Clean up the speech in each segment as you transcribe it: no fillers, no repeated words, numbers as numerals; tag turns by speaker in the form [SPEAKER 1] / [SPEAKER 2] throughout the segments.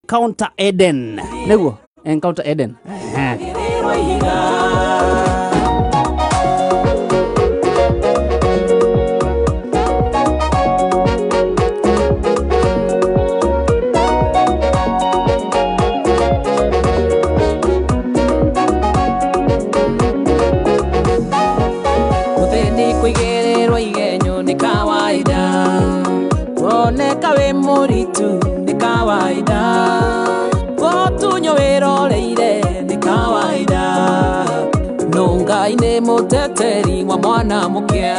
[SPEAKER 1] Encounter Eden nĩguo Encounter Eden. Ehe.
[SPEAKER 2] Mũthĩni kũigĩrĩrwo igenyo nĩ kawaida, kuoneka wĩ mũritu nĩ kawaida, gũtunywo wĩroreire nĩ kawaida, no Ngai nĩ mũteteri wa mwana mũkĩa.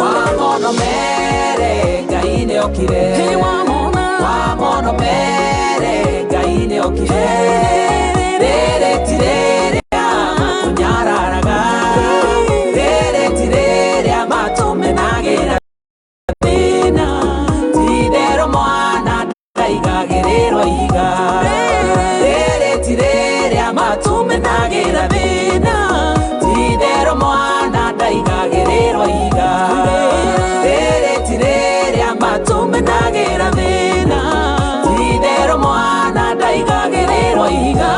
[SPEAKER 2] Wamono mere Ngai nĩ okire, wamono mere Ngai nĩ okire, rĩrĩ ti rĩrĩa matũnyararaga, rĩrĩ ti rĩrĩa matũmenagĩra thĩna, ti-itherũ mwana ndaigagĩrĩrwo ihiga, rĩrĩ ti rĩrĩa matũmenagĩra thĩna, ti-itherũ mwana ndaigagĩrĩrwo ihiga, rĩrĩ ti rĩrĩa matũmenagĩra thĩna, ti-itherũ mwana ndaigagĩrĩrwo ihiga.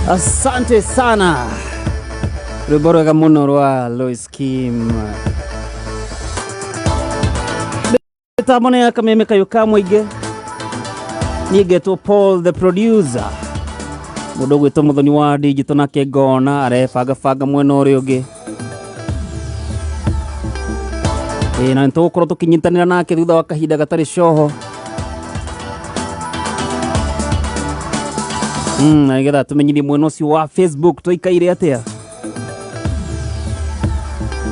[SPEAKER 1] Asante sana, rwĩmbo rwega mũno rwa Lois Kim. Mĩtambo nĩ ya Kameme Kayũ ka Mũingĩ. Niĩ ngetwo Paul the producer, mũndũ ũgwĩtwo Mũthoni wa digital, nake ngona arebangabanga mwena ũrĩa ũngĩ. Ĩĩ, na nĩtũgũkorwo tũkĩnyitanĩra nake thutha wa kahinda gatarĩ coho, na nĩgetha tũmenyithie mwena ũcio wa Facebook tũikaire atĩa.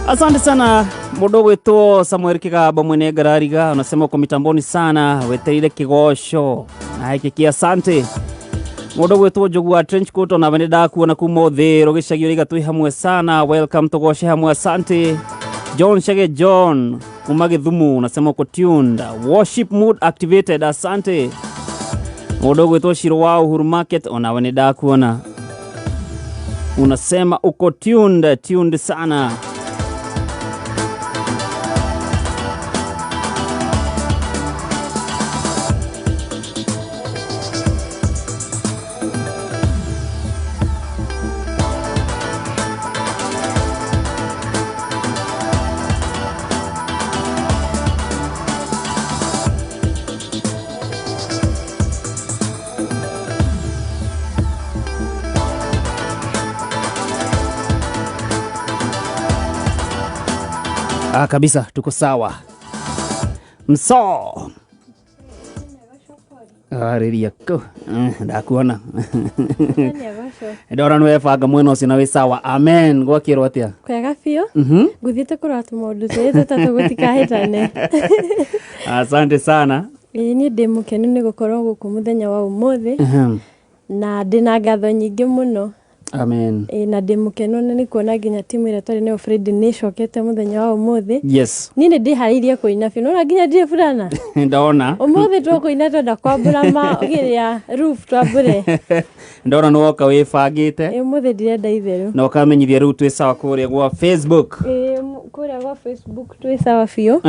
[SPEAKER 1] Asante sana mũndũ ũgwĩtwo Samuel Kĩgamba mwene ngarariga, unasema uko mitamboni sana, wetereire kĩgoco na hĩkĩ kĩa asante. Mũndũ ũgwĩtwo Njogu wa trench coat, onawe nĩ ndakuona kuma Ũthĩrũ gĩcagi, ũraiga twĩ hamwe sana, welcome tũgoce hamwe, asante. John Shege John kuma Gĩthumu, unasema uko tuned, worship mood activated, asante. Mũndũ ũgwĩtwo Shiro wa Uhuru Market, onawe nĩ ndakuona, unasema uko tuned, tuned sana. Ah, kabisa tuko sawa mso arĩria kũ. Ndakuona, ndona nĩ webanga mwena ũcio na wĩ sawa, amen. Gwakĩrwo atĩa?
[SPEAKER 3] Kwega biũ. Ngũthiĩte kũrora tũmaũndũ twĩrĩ tũtatũ gũtikahĩtane.
[SPEAKER 1] Asante sana.
[SPEAKER 3] Ĩĩ, niĩ ndĩ mũkenu nĩ gũkorwo gũkũ mũthenya wa ũmũthĩ na ndĩna ngatho nyingĩ mũno.
[SPEAKER 1] Amen.
[SPEAKER 3] Ĩĩ, na ndĩ mũkenu nĩ kuona nginya timu ĩrĩa twarĩ nayo Friday nĩ ĩcokete mũthenya wa ũmũthĩ. Niĩ nĩ ndĩharĩirie kũina biũ, nona nginya ndirĩ burana.
[SPEAKER 1] Ndona.
[SPEAKER 3] Ũmũthĩ tũkũina, twenda kwambũra ma kĩrĩa roof twambũre.
[SPEAKER 1] Ndona nĩ woka wĩbangĩte.
[SPEAKER 3] Ĩĩ, ũmũthĩ ndirenda itherũ.
[SPEAKER 1] Na ũkamenyithia rĩu twĩ sawa kũrĩa gwa Facebook.
[SPEAKER 3] Ĩĩ, kũrĩa gwa Facebook twĩ sawa biũ,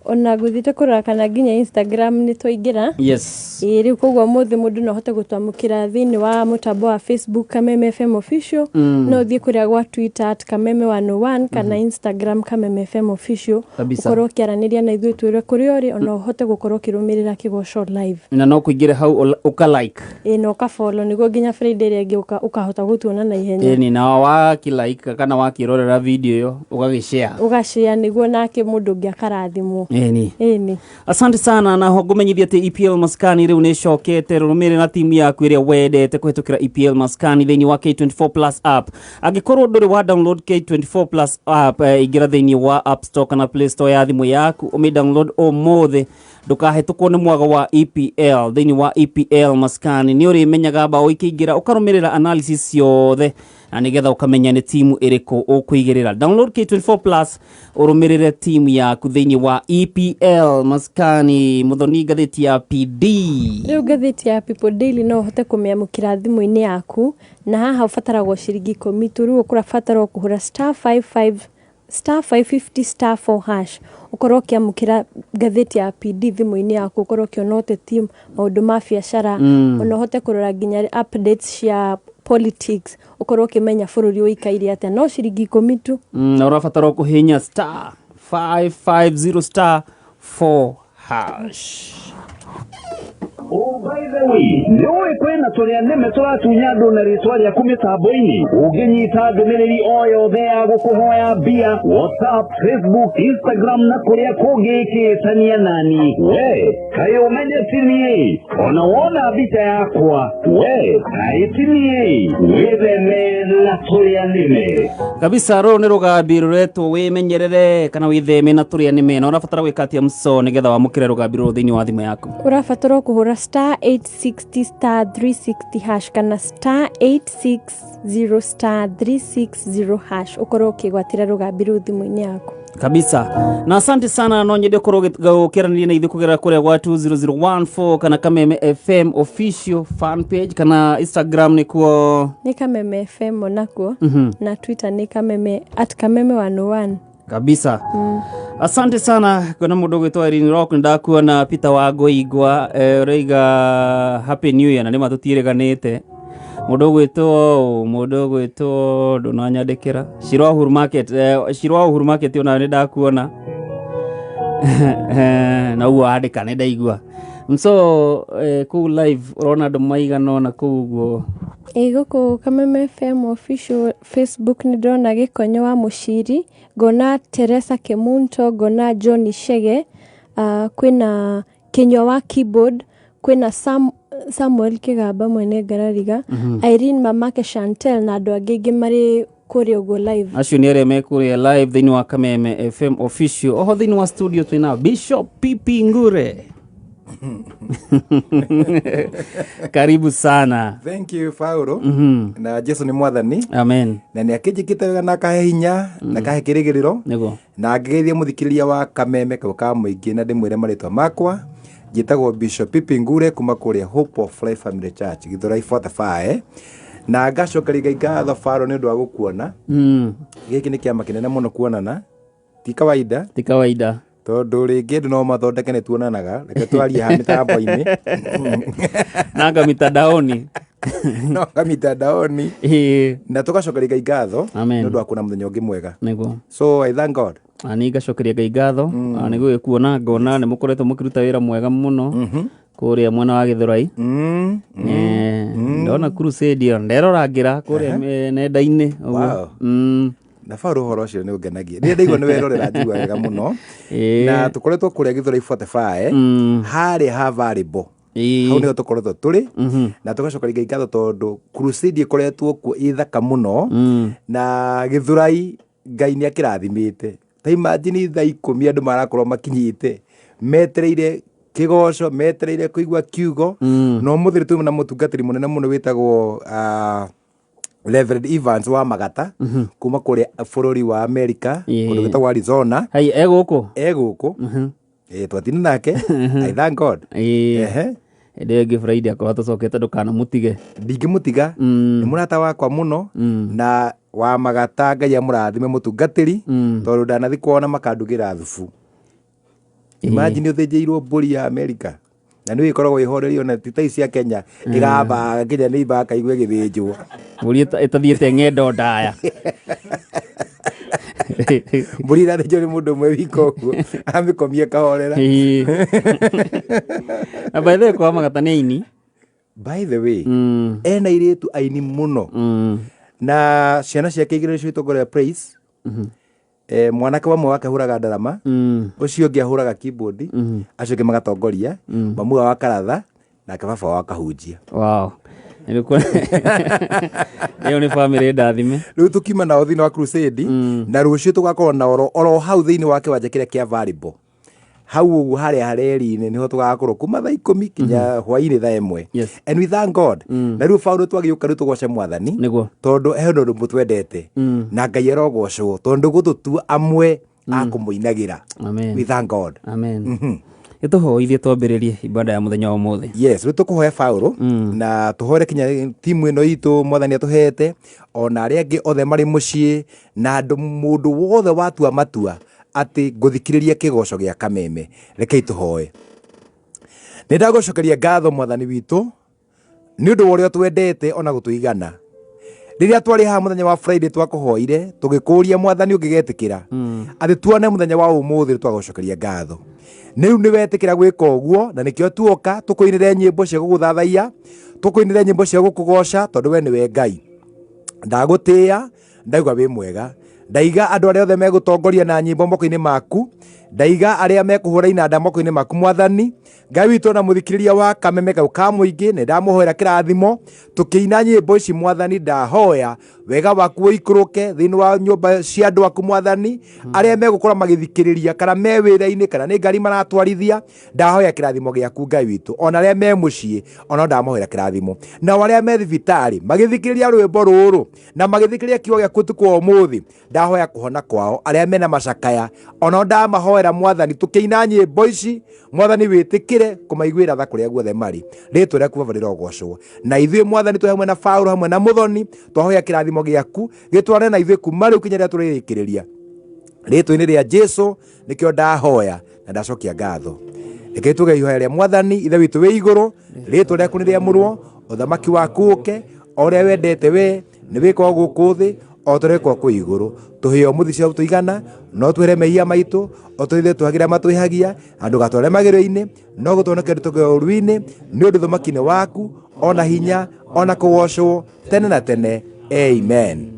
[SPEAKER 3] ona ngũthiĩte kũrora kana nginya Instagram nĩ twaingĩra. Ĩĩ, rĩu koguo ũmũthĩ mũndũ no ahote gũtwamũkĩra thĩinĩ wa mũtambo wa Facebook Kameme FM Official, no ũthiĩ kũrĩa gwa Twitter @Kameme101 kana Instagram Kameme FM Official. Ũkorwo ũkĩaranĩria na ithuĩ, twĩre kũrĩa ũrĩ, ona ũhote gũkorwo ũkĩrũmĩrĩra kĩgoco live.
[SPEAKER 1] Na no kũingĩre hau ũka like.
[SPEAKER 3] Ĩĩ, na ũkafollow nĩguo nginya Friday ĩrĩa ĩngĩ ũkahota gũtuona na ihenya.
[SPEAKER 1] Ĩni, na wakĩ like kana wakĩrorera video ĩyo ũgagĩshare.
[SPEAKER 3] Ũgashare nĩguo nake mũndũ ũngĩ akarathimwo.
[SPEAKER 1] Ĩni.
[SPEAKER 3] Ĩni.
[SPEAKER 1] Asante sana, na ho ngũmenyithia atĩ EPL Maskani rĩu nĩ ĩcokete. Rũrũmĩrĩra na timu yaku ĩrĩa wendete kũhetũkĩra EPL Maskani thĩinĩ wa K24. K24 Plus app. Angĩkorwo ndũrĩ wa download K24 Plus app, ingĩra thĩinĩ wa App Store kana Play Store ya thimũ yaku ũmĩ download ũmũthĩ, ndũkahĩtũkwo nĩ mwago wa EPL. Thĩinĩ wa EPL maskani nĩ ũrĩmenyaga bao ikĩingĩra, ũkarũmĩrĩra analysis ciothe na nĩgetha ũkamenya nĩ timu ĩrĩkũ ũkũigĩrĩra. Download K24 Plus ũrũmĩrĩre timu yaku thĩinĩ wa EPL maskani. Muthoni, ngathĩti ya PD.
[SPEAKER 3] Rĩu ngathĩti ya People Daily no ũhote kũmĩamũkĩra thimũ-inĩ yaku, na haha ũbataragwo ciringi 10 tu. Rĩu ũkũrabatarwo kũhũra star 55 star 550 star 4 hash, ũkorwo ũkĩamũkĩra ngathĩti ya PD thimũ-inĩ yaku, ũkorwo ũkĩona ũteti, maũndũ ma biacara, ona ũhote kũrora nginya updates cia politics, ũkorwo ũkĩmenya bũrũri ũikaire atĩa, no ciringi 10 tu.
[SPEAKER 1] Na ũrabatara kũhihinya star 550 star 4 hash.
[SPEAKER 4] Oh, by the way, nĩ ũĩ kwĩna tũrĩa nĩme tũratunya andũ na rĩtwa rĩaku mĩtambo-inĩ? Ũngĩnyita ndũmĩrĩri o yothe ya gũkũhoya mbia WhatsApp, Facebook, Instagram na kũrĩa kũngĩ ĩkĩĩtania nani, we kaĩ ũmenye ti niĩ. Ona wona mbica yakwa, we kaĩ ti niĩ. Wĩtheme na tũrĩa nĩme.
[SPEAKER 1] Kabisa, rũrũ nĩ rũgambi rũretwo wĩmenyerere kana wĩtheme na tũrĩa nĩme. Na ũrabatara gwĩka atĩa mso nĩgetha wamũkĩre rũgambi rũrũ thĩinĩ wa thimũ yaku?
[SPEAKER 3] Ũrabatara kũhũra star 860 star 360 hash kana star 860 star 360 hash, ũkorwo ũkĩgwatĩra rũgambi rũu thimũ-inĩ yaku.
[SPEAKER 1] Kabisa, na asante sana. No nyende korwo ũkĩaranĩria na ithuĩ kũgerera kũrĩa gwa 20014 kana Kameme FM official fan page, kana Instagram nĩkuo?
[SPEAKER 3] Nĩ Kameme FM onakuo, na Twitter nĩ Kameme, @Kameme 101.
[SPEAKER 1] Kabisa, asante sana. Kwĩna mũndũ ũgwĩtwo Irene Rock, nĩndakuona. Peter wa Ngũigwa, ũraiga happy new year, na nĩma tũtiĩrĩganĩte. Mũndũ ũgwĩtwo ndũnanyandĩkĩra, Shiro wa Uhuru Market, Shiro wa Uhuru Market, onawe nĩndakuona. Na ũguo wandĩka nĩ ndaigua. So kũu live ũrona andũ maigana ũna kũu ũguo?
[SPEAKER 3] Ĩ, gũkũ Kameme FM official Facebook nĩ ndĩrona Gĩkonyo wa Mũciri, ngona Teresa Kemunto, ngona John Shege, kwĩna Kĩnyua wa keyboard, kwĩna Samuel Kĩgamba mwene ngarariga, Irene, mamake Chantel na andũ angĩ aingĩ marĩ kũrĩa ũguo live.
[SPEAKER 1] Acio nĩ arĩa mekũrĩa live thĩinĩ wa Kameme FM official. Oho thĩinĩ wa studio twĩna Bishop Pipi Ngure, karibu sana.
[SPEAKER 5] Thank you, Paulo. Na Jesu nĩ mwathani.
[SPEAKER 1] Amen.
[SPEAKER 5] Na nĩ akĩnjĩkĩte wega na akahe hinya na akahe kĩrĩgĩrĩro. Na ngĩgeithia mũthikĩrĩria wa Kameme kau ka mũingĩ, na ndĩmwĩre marĩtwa makwa njĩtagwo Bishop Pipi Ngure kuma kũrĩa Hope of Life Family Church, Githurai 45, na ngacokeria Ngai ngatho, Paulo, nĩ ũndũ wa gũkuona. Gĩkĩ nĩ kĩama kĩnene mũno kuonana, ti kawaida.
[SPEAKER 1] Ti kawaida.
[SPEAKER 5] Tondũ rĩngĩ andũ no mathondeke nĩ tuonanaga, reke twarie ha mĩtambo-inĩ.
[SPEAKER 1] Nanga mitandaoni.
[SPEAKER 5] No nga mitandaoni. Na tũgacokeria Ngai ngatho
[SPEAKER 1] Amen.
[SPEAKER 5] nĩ ũndũ wa kuona mũthenya ũngĩ mwega. So I thank God.
[SPEAKER 1] Na niĩ ngacokeria Ngai ngatho nĩ gũgĩkuona, ngona nĩ mũkoretwo mũkĩruta wĩra mwega mũno kũrĩa mwena wa Gĩthũrai. Ndona crusade ĩyo nderorangĩra kũrĩa nenda-inĩ ũguo.
[SPEAKER 5] Wow. Na Paulo, ũhoro ũcio nĩ ũngenagia. Rĩrĩa ndaigua nĩ werorera, njigua wega mũno. Na tũkoretwo kũrĩa Gĩthũrai 45, harĩa ha Variable, hau nĩho tũkoretwo tũrĩ, na tũgacokeria Ngai ngatho tondũ crusade ĩkoretwo kuo ĩ thaka mũno. Na Gĩthũrai Ngai nĩ akĩrathimĩte. Ta imagine, thaa 10 andũ marakorwo makinyĩte metereire kĩgoco, metereire kũigua kiugo. Na ũmũthĩ nĩ tũrĩ na mũtungatĩri mũnene mũno wĩtagwo Reverend Evans wa Magata kuma kũrĩa bũrũri wa America, kũndũ gwĩtagwo Arizona.
[SPEAKER 1] Hai, e gũkũ?
[SPEAKER 5] E gũkũ. Twatinda nake. I thank God. Ehe.
[SPEAKER 1] Hĩndĩ ĩyo ĩngĩ Friday akorwo tũcokete, ndũkanamũtige.
[SPEAKER 5] Ndingĩmũtiga. Nĩ mũrata wakwa mũno na wa Magata. Ngai amũrathime mũtungatĩri, tondũ ndanathi kuona makandugĩra thubu. Imagine, ũthĩnjĩirwo mbũri ya America na nĩ ĩkoragwo ĩhorerio, na ti ta ici cia Kenya ĩgamba nginya nĩ imba akaigua ĩgĩthĩnjwo.
[SPEAKER 1] Mbũri ĩtathiĩte ng'endo ndaya.
[SPEAKER 5] Mbũri ĩrathĩnjwo nĩ mũndũ ũmwe wika ũguo, amĩkomie kahorera.
[SPEAKER 1] Na by the way, kwa Magata nĩ aini.
[SPEAKER 5] By the way, ena airĩtu aini mũno, na ciana ciake igĩrĩ nĩcio itongoria praise. Mwanake wamwe wake ahũraga ndarama, ũcio ũngĩ ahũraga keyboard, acio angĩ magatongoria, mamu wao akaratha, nake baba wao akahunjia.
[SPEAKER 1] Wow. Ĩyo nĩ bamĩrĩ ndathime.
[SPEAKER 5] Rĩu tũkiuma nao thĩinĩ wa crusade, na rũciũ tũgakorwo na oro hau thĩinĩ wa kĩwanja kĩrĩa kĩa volleyball hau ũguo harĩa hareri-inĩ, nĩho tũgakorwo kuma thaa 10 kinya hwainĩ thaa 1. And we thank God. Na rĩu Paũlũ, twagĩũka rĩu tũgoce Mwathani, tondũ he ũndũ mũtwendete, na Ngai arogocwo tondũ gũtũtua amwe a kũmũinagĩra.
[SPEAKER 1] Amen.
[SPEAKER 5] We thank God.
[SPEAKER 1] Amen. Ĩtũhoithie twambĩrĩrie ibada ya mũthenya wa ũmũthĩ.
[SPEAKER 5] Yes, rĩu tũkũhoya Paũlũ na tũhoere kinya timu ĩno itũ Mwathani atũhete, ona arĩa angĩ othe marĩ mũciĩ, na andũ mũndũ wothe watua matua atĩ ngũthikĩrĩria kĩgoco gĩa Kameme. Rekei tũhoe. Nĩ ndagũcokeria ngatho, Mwathani witũ, nĩ ũndũ wa ũrĩa twendete ona gũtũigana. Rĩrĩa twarĩ haha mũthenya wa Friday, twakũhoire tũgĩkũria, Mwathani, ũngĩgetĩkĩra atĩ tuone mũthenya wa ũmũthĩ, twagũcokeria ngatho. Nĩ rĩu nĩ wetĩkĩra gwĩka ũguo, na nĩkĩo tuoka tũkũinĩre nyĩmbo cia gũgũthathaiya, tũkũinĩre nyĩmbo cia gũkũgoca, tondũ we nĩwe Ngai. Ndagũtĩĩa, ndauga wĩ mwega. Ndaiga andũ arĩa othe megũtongoria na nyĩmbo moko-inĩ maku, ndaiga arĩa mekũhũra inanda moko-inĩ maku, Mwathani Ngai witũ, na mũthikĩrĩria wa Kameme kau ka mũingĩ. Nĩ ndamũhoera kĩrathimo tũkĩina nyĩmbo ici. Mwathani, ndahoya wega waku ũikũrũke thĩinĩ wa nyũmba cia andũ aku, Mwathani, arĩa megũkorwo magĩthikĩrĩria, kana me wĩra-inĩ, kana nĩ ngari maratwarithia. Ndahoya kĩrathimo gĩaku, Ngai witũ. Ona arĩa me mũciĩ, ona ndamohoera kĩrathimo. Nao arĩa me thibitarĩ magĩthikĩrĩria rwĩmbo rũrũ na magĩthikĩrĩria kiugo gĩaku ũtukũ wa ũmũthĩ, ndahoya kũhona kwao. Arĩa mena macakaya, onao ndamahoera, Mwathani, tũkĩina nyĩmbo ici, Mwathani, wĩtĩkĩre kũmaiguĩra tha kũrĩa guothe marĩ. Rĩtwa rĩaku, Baba, rĩrogocwo. Na ithuĩ, Mwathani, twĩ hamwe na Paũlũ hamwe na Mũthoni, twahoya kĩrathimo gĩaku gĩtwarane na ithuĩ kuma rĩu kinya rĩrĩa tũrĩrĩkĩrĩria. Rĩtwa-inĩ rĩa Jesu nĩkĩo ndahoya na ndacokia ngatho. Reke tuge ihoya rĩa Mwathani. Ithe witũ wĩ igũrũ, rĩtwa rĩaku nĩ rĩamũrwo, ũthamaki waku ũke, o ũrĩa wendete we nĩ wĩkwo gũkũ thĩ o ta ũrĩa wĩkwo kũu igũrũ. Tũhe ũmũthĩ cia tũigana, no twĩre mehia maitũ o ta ũrĩa ithuĩ twagĩra matwĩhagia, na ndũgatware magerio-inĩ, no gũtũhonokia tũkĩoya ũũru-inĩ, nĩ ũndũ ũthamaki nĩ waku, ona hinya, ona kũgocwo tene na tene. Amen.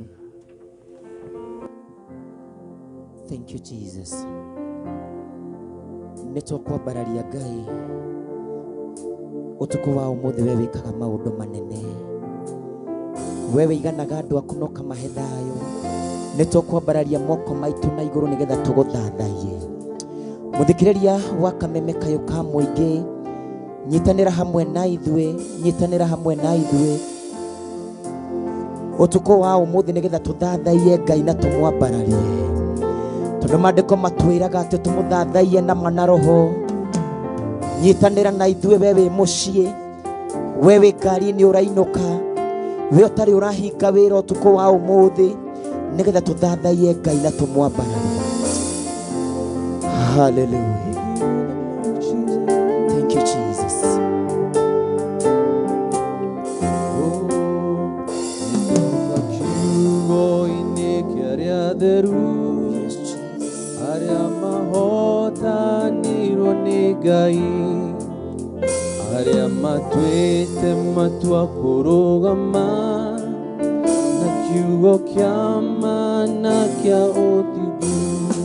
[SPEAKER 6] Thank you, Jesus. Nĩ tũkwambararia Ngai ũtukũ wa ũmũthĩ. We wĩkaga maũndũ manene, we wĩiganaga andũ aku na ũkamahe thayũ. Nĩ tũkwambararia moko maitũ na igũrũ nĩgetha tũgũthathaiye. Mũthikĩrĩria wa Kameme kayũ ka mũingĩ, nyitanĩra hamwe na ithuĩ, nyitanĩra hamwe na ithuĩ ũtukũ wa ũmũthĩ nĩgetha tũthathaiye Ngai na tũmwambararie, tondũ maandĩko matwĩraga atĩ tũmũthathaiye na ma na roho. Nyitanĩra na ithuĩ, we wĩ mũciĩ, we wĩ ngari-inĩ ũrainũka, we ũtarĩ ũrahinga wĩra ũtukũ wa ũmũthĩ, nĩgetha tũthathaiye Ngai na tũmwambararie. Hallelujah. Thank you, Jesus.
[SPEAKER 2] Kiugo-inĩ kĩa arĩa atheru,
[SPEAKER 6] Yes, Jesus.
[SPEAKER 2] Arĩa mahotanirwo nĩ Ngai, arĩa matuĩte matua kũrũgama na kiugo kĩa ma na kĩa ũthingu,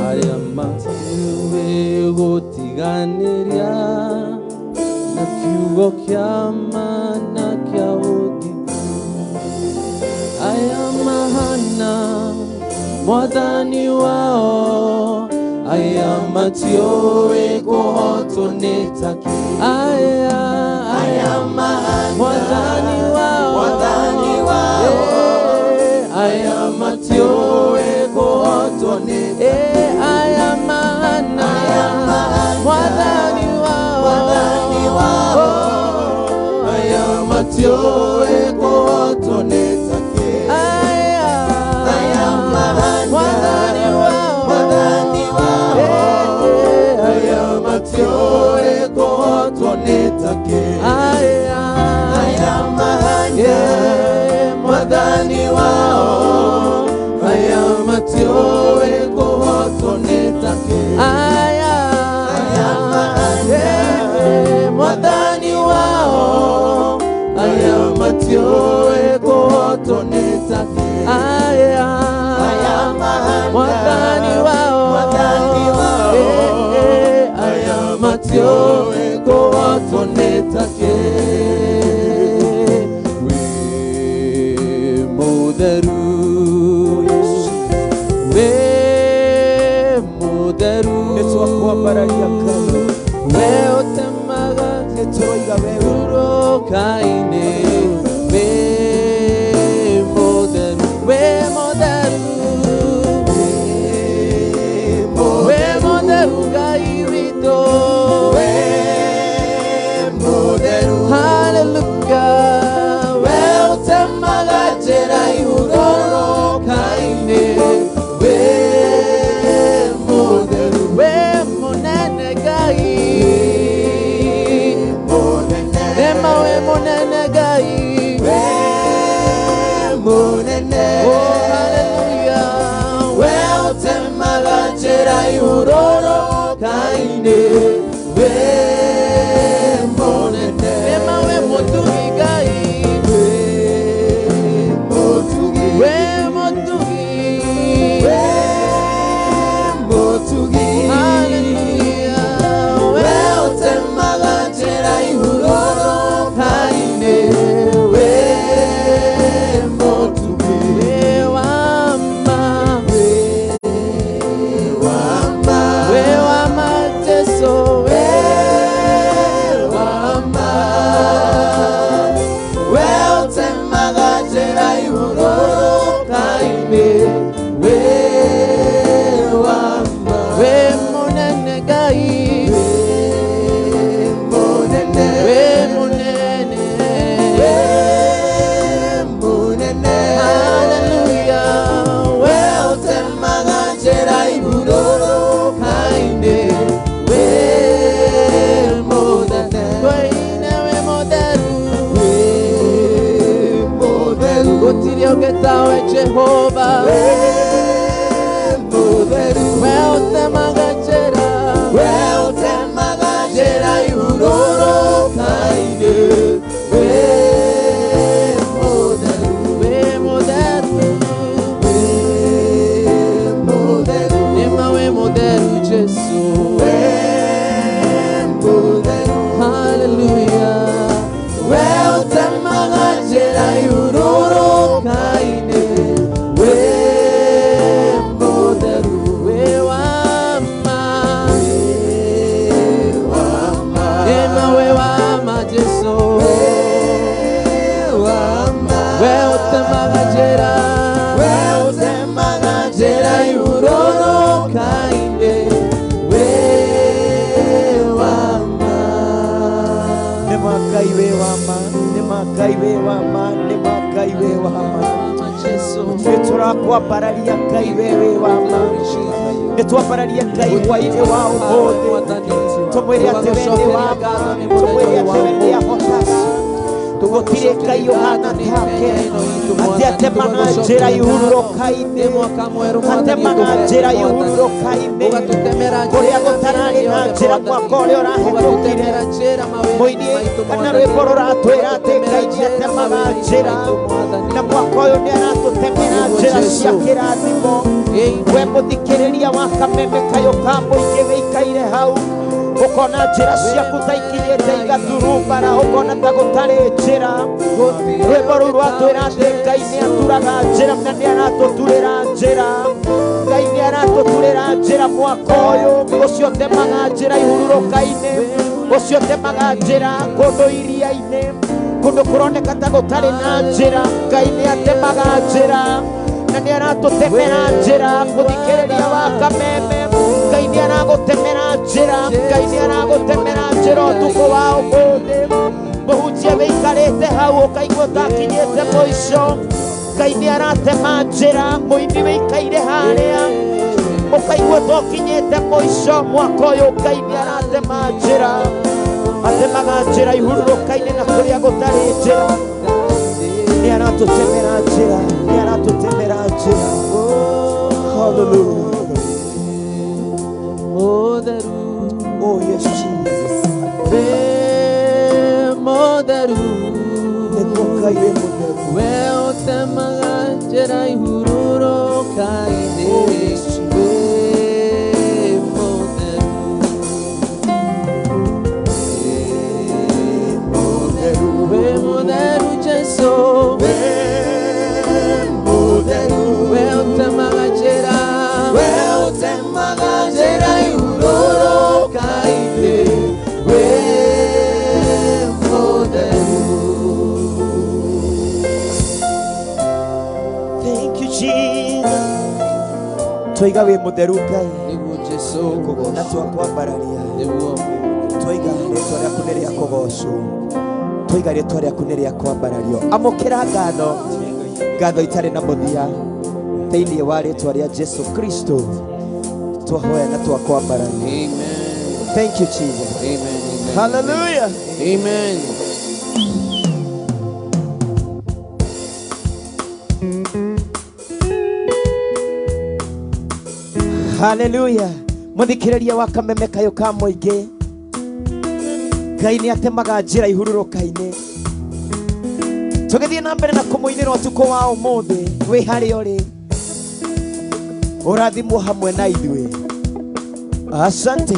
[SPEAKER 2] arĩa matiũĩ gũtiganĩria na kiugo kĩa ma na kĩa ũthingu, aya mahana Mwathani wao, aya matiũĩ kũhotwo nĩ takĩ, aya aya mahana Mwathani wao, Mwathani wao. Aya matiũĩ kũhotwo nĩ, aya mahana Mwathani wao, Mwathani wao, aya matiũĩ kũhotwo nĩ takĩ, aya aya mahana Mwathani wao, Mwathani wao, aya matiũĩ kũhotwo nĩ takĩ, aya aya mahana Mwathani wao, aya matiũĩ kũhotwo nĩ takĩ, aya aya mahana Mwathani wao, aya matiũĩ kũhotwo nĩ takĩ, aya aya mahana Mwathani wao, Mwathani wao, aya matiũĩ kũhotwo nĩ takĩ. Mũtheru.
[SPEAKER 6] Nĩ twakwambararia Ngai.
[SPEAKER 2] We ũtemaga
[SPEAKER 6] Nĩ tũroiga we wĩ
[SPEAKER 2] hurũka-inĩ. Wĩ mũtheru, wĩ mũtheru, wĩ mũtheru Ngai witũ.
[SPEAKER 6] Wĩ mũtheru.
[SPEAKER 2] Hallelujah. We ũtemaga njĩra ihurũka-inĩ. Wĩ mũtheru, wĩ mũnene Ngai. Nĩma wĩ mũnene Ngai.
[SPEAKER 6] Wĩ mũnene.
[SPEAKER 2] Oh, hallelujah.
[SPEAKER 6] We ũtemaga njĩra ihurũka-inĩ. Wĩ mũnene.
[SPEAKER 2] Nĩma wĩ mũtugi Ngai.
[SPEAKER 6] Wĩ mũtugi.
[SPEAKER 2] Wĩ mũtugi.
[SPEAKER 6] Wĩ mũtugi.
[SPEAKER 2] Hallelujah.
[SPEAKER 6] We ũtemaga njĩra ihurũka-inĩ. Wĩ mũtugi.
[SPEAKER 2] Wĩ wa ma.
[SPEAKER 6] Wĩ wa ma.
[SPEAKER 2] Wĩ wa ma Jesu.
[SPEAKER 6] Wĩ wa ma. We ũtemaga njĩra ihurũka-inĩ. Wĩ wa ma.
[SPEAKER 2] Wĩ mũnene Ngai.
[SPEAKER 6] Wĩ mũnene.
[SPEAKER 2] Wĩ mũnene.
[SPEAKER 6] Wĩ mũnene.
[SPEAKER 2] Hallelujah.
[SPEAKER 6] We ũtemaga njĩra ihurũka-inĩ. Wĩ mũnene.
[SPEAKER 2] Twaine wĩ mũtheru.
[SPEAKER 6] Wĩ mũtheru.
[SPEAKER 2] Gũtirĩ ũngĩ tawe Jehova.
[SPEAKER 6] Wĩ mũtheru.
[SPEAKER 2] We ũtemaga njĩra.
[SPEAKER 6] We ũtemaga njĩra ihurũka-inĩ. Wĩ mũtheru.
[SPEAKER 2] Wĩ mũtheru.
[SPEAKER 6] Wĩ mũtheru.
[SPEAKER 2] Nĩma wĩ mũtheru Jesu.
[SPEAKER 6] Wĩ mũtheru.
[SPEAKER 2] Hallelujah.
[SPEAKER 6] We ũtemaga njĩra ihurũka-inĩ. Wĩ mũtheru.
[SPEAKER 2] Wĩ wa ma.
[SPEAKER 6] Wĩ wa ma.
[SPEAKER 2] Nĩma wĩ wa ma Jesu.
[SPEAKER 6] Wĩ wa ma.
[SPEAKER 2] We ũtemaga njĩra.
[SPEAKER 6] We ũtemaga njĩra ihurũka-inĩ. Wĩ wa ma. Nĩ ma Ngai wĩ wa ma. Nĩ ma Ngai wĩ wa ma. Nĩ ma Ngai wĩ wa ma.
[SPEAKER 2] Ma Jesu.
[SPEAKER 6] Ithuĩ tũrakwambararia Ngai we wĩ wa ma. Nĩ twambararia Ngai hwaĩ-inĩ wa ũmũthĩ. Tũmwĩre atĩ we nĩ wa ma. Tũmwĩre atĩ we nĩ ahotaga. Gũtirĩ Ngai ũhana take. Atĩ atemaga njĩra ihurũka-inĩ. Atemaga njĩra ihurũka-inĩ. Kũrĩa gũtararĩ na njĩra mwaka ũrĩa ũrahĩtũkire. Mũini kana rwĩmbo rũratwĩra atĩ Ngai nĩ atemaga njĩra. Na mwaka ũyũ nĩ aratũtemera njĩra cia kĩrathimo. We mũthikĩrĩria wa kameme kayũ ka mũingĩ wĩikaire hau. Ũkona njĩra ciaku ta ikinyĩte igaturumbara, ũkona ta gũtarĩ njĩra. Rwĩmbo rũu rwatwĩra atĩ Ngai nĩ aturaga njĩra na nĩ aratũturĩra njĩra. Ngai nĩ aratũturĩra njĩra mwaka ũyũ. Ũcio ũtemaga njĩra ihurũka-inĩ, ũcio ũtemaga njĩra kũndũ iria-inĩ, kũndũ kũroneka ta gũtarĩ na njĩra. Ngai nĩ atemaga njĩra na nĩ aratũtemera njĩra. Mũthikĩrĩria wa kameme, Ngai nĩ aragũtemera njĩra. Ngai nĩ aragũtemera njĩra ũtukũ wa ũmũthĩ. Mũhunjia wĩikarĩte hau ũkaigua ũtakinyĩte mũico, Ngai nĩ aratema njĩra. Mũini wĩikaire harĩa ũkaigua tokinyĩte mũico, mwaka ũyũ Ngai nĩ aratema njĩra. Atemaga njĩra ihurũka-inĩ na kũrĩa gũtarĩ njĩra. Nĩ aratũtemera njĩra. Nĩ aratũtemera njĩra. Hallelujah.
[SPEAKER 2] Mũtheru.
[SPEAKER 6] Oh yes, Jesus.
[SPEAKER 2] Wĩ mũtheru.
[SPEAKER 6] Nĩguo Ngai wĩ mũtheru.
[SPEAKER 2] We ũtemaga njĩra ihurũka-inĩ.
[SPEAKER 6] Oh yes, Jesus.
[SPEAKER 2] Wĩ mũtheru. Wĩ mũtheru Jesu.
[SPEAKER 6] Wĩ mũtheru.
[SPEAKER 2] We ũtemaga njĩra.
[SPEAKER 6] We ũtemaga njĩra. Twaiga wĩ mũtheru Ngai.
[SPEAKER 2] Nĩguo Jesũ.
[SPEAKER 6] Na twakwambararia.
[SPEAKER 2] Nĩguo.
[SPEAKER 6] Twaiga rĩtwa rĩaku nĩ rĩa kũgocwo. Twaiga rĩtwa rĩaku nĩ rĩa kwambarario. Amũkĩra ngatho, ngatho itarĩ na mũthia thĩinĩ wa rĩtwa rĩa Jesu Kristo. Twahoya na twakwambararia.
[SPEAKER 2] Amen.
[SPEAKER 6] Thank you, Jesus.
[SPEAKER 2] Amen. Amen.
[SPEAKER 6] Hallelujah.
[SPEAKER 2] Amen.
[SPEAKER 6] Hallelujah. Muthikiriria wa kameme kayo ka mũingĩ. Ngai nĩ atemaga njĩra ihurũrũka-inĩ. Tũgĩthiĩ na mbere na kũmũinĩra ũtukũ wa ũmũthĩ, wĩ harĩa ũrĩ, ũrathimwo hamwe na ithuĩ. Asante.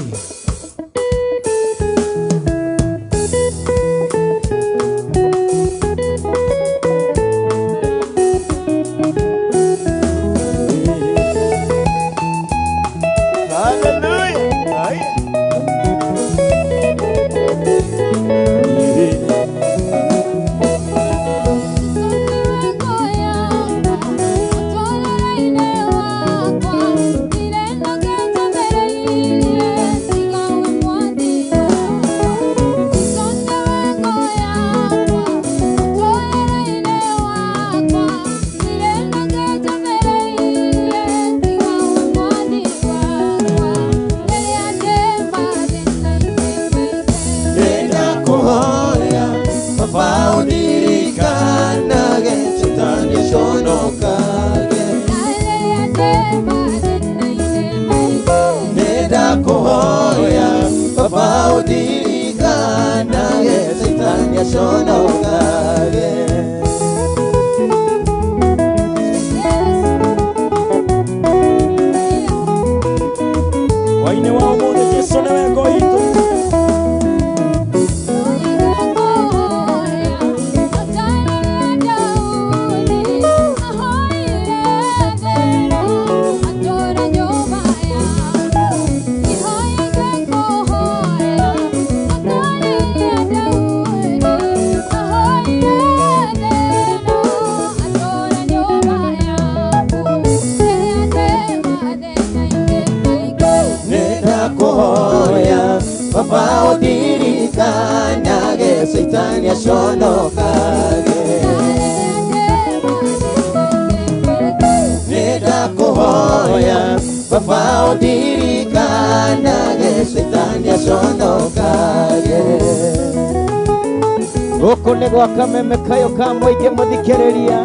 [SPEAKER 6] Kameme kayo ka mũingĩ mũthikĩrĩria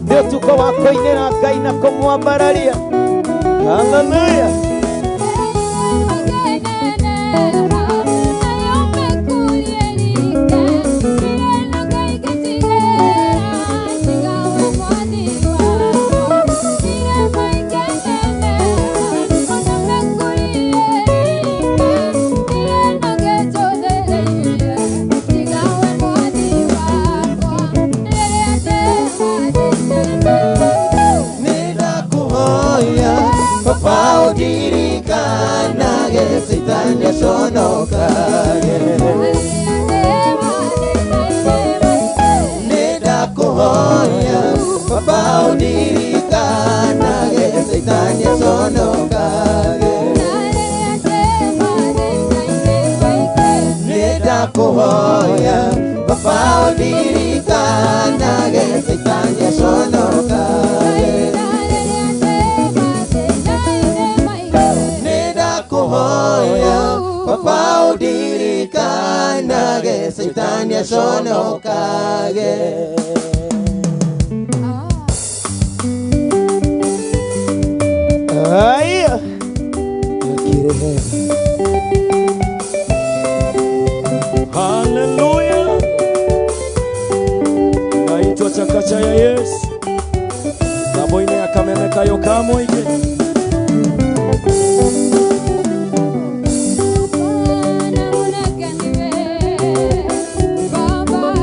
[SPEAKER 6] nĩ ũtukũ wa kũinĩra Ngai na kũmwambararia. Hallelujah.
[SPEAKER 7] Baba,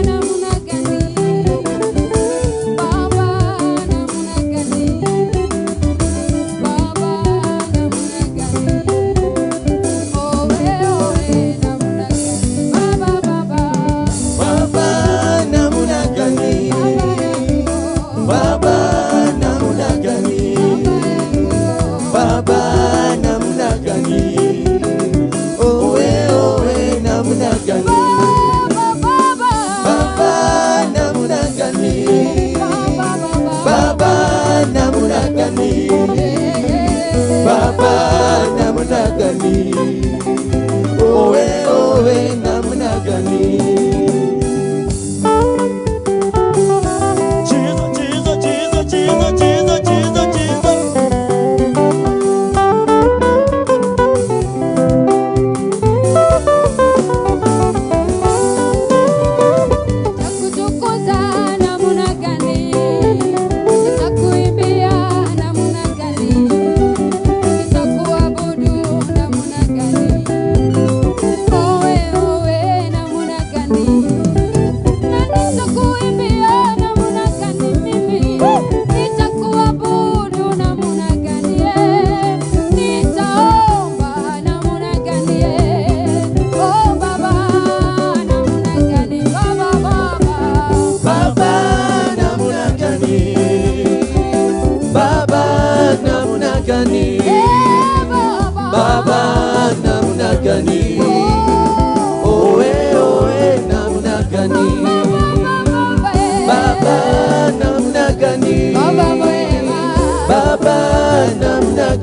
[SPEAKER 7] namna gani?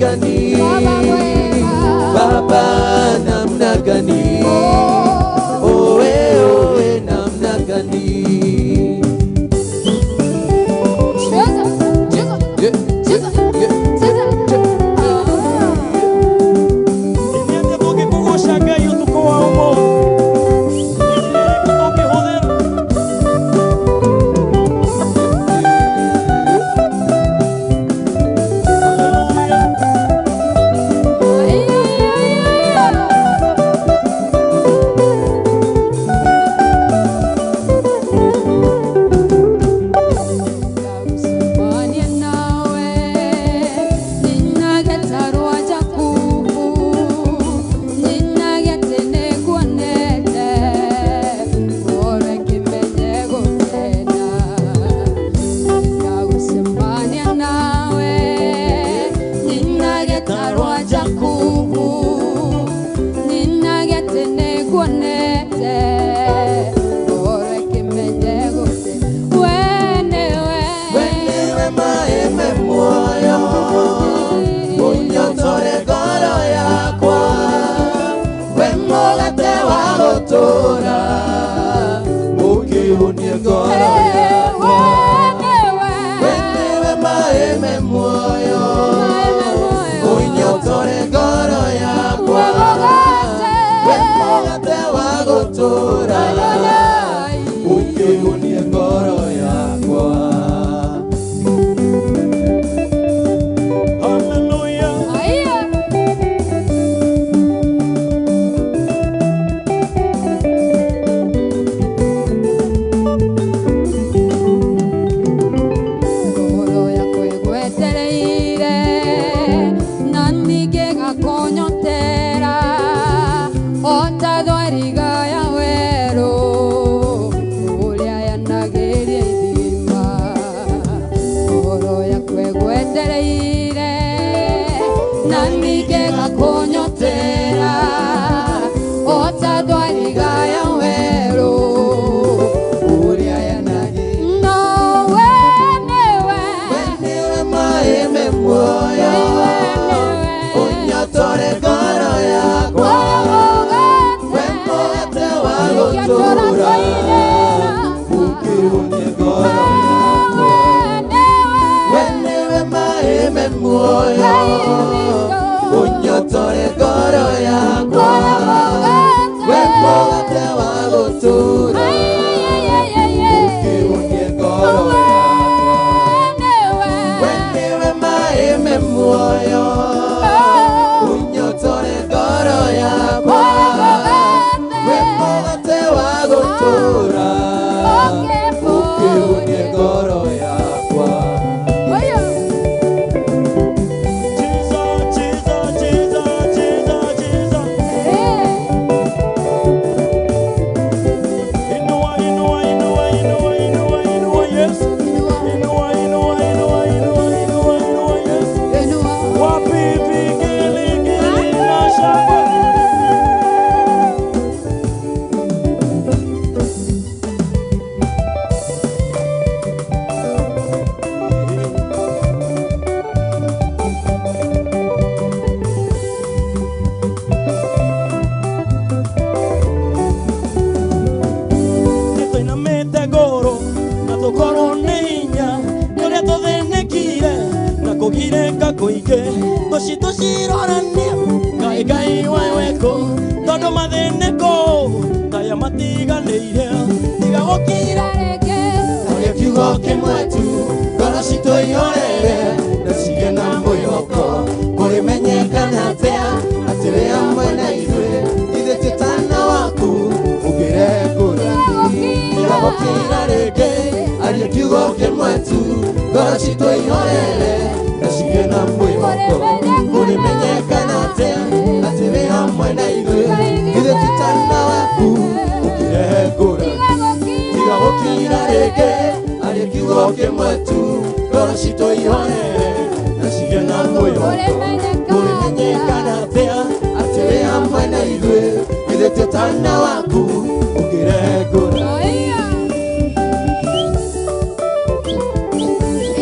[SPEAKER 2] gani Baba namna gani Oe oe namna gani.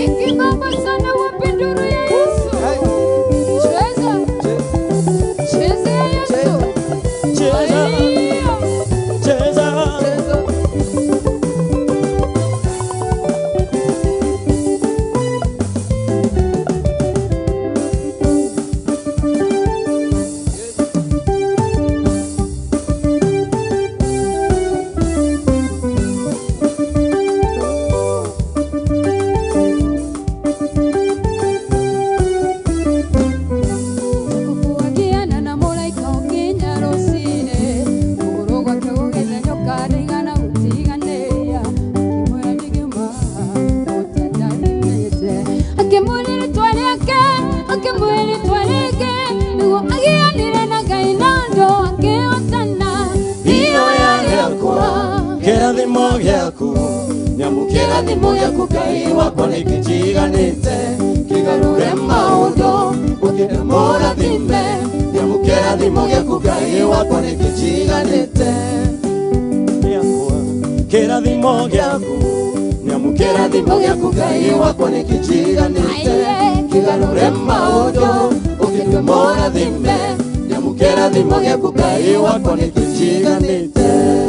[SPEAKER 7] Ikibaba sana wapenduru ya Yesu.
[SPEAKER 2] Kĩrathimo gĩaku nĩamu kĩrathimo gĩaku Ngai wakwa nĩkĩnjiganĩte kĩgarũre maũndũ ũkĩte mũrathime nĩamu kĩrathimo gĩaku Ngai wakwa nĩkĩnjiganĩte gĩakwa kĩrathimo gĩaku nĩamu kĩrathimo gĩaku Ngai wakwa nĩkĩnjiganĩte kĩgarũre maũndũ ũkĩte mũrathime nĩamu kĩrathimo gĩaku Ngai wakwa nĩkĩnjiganĩte.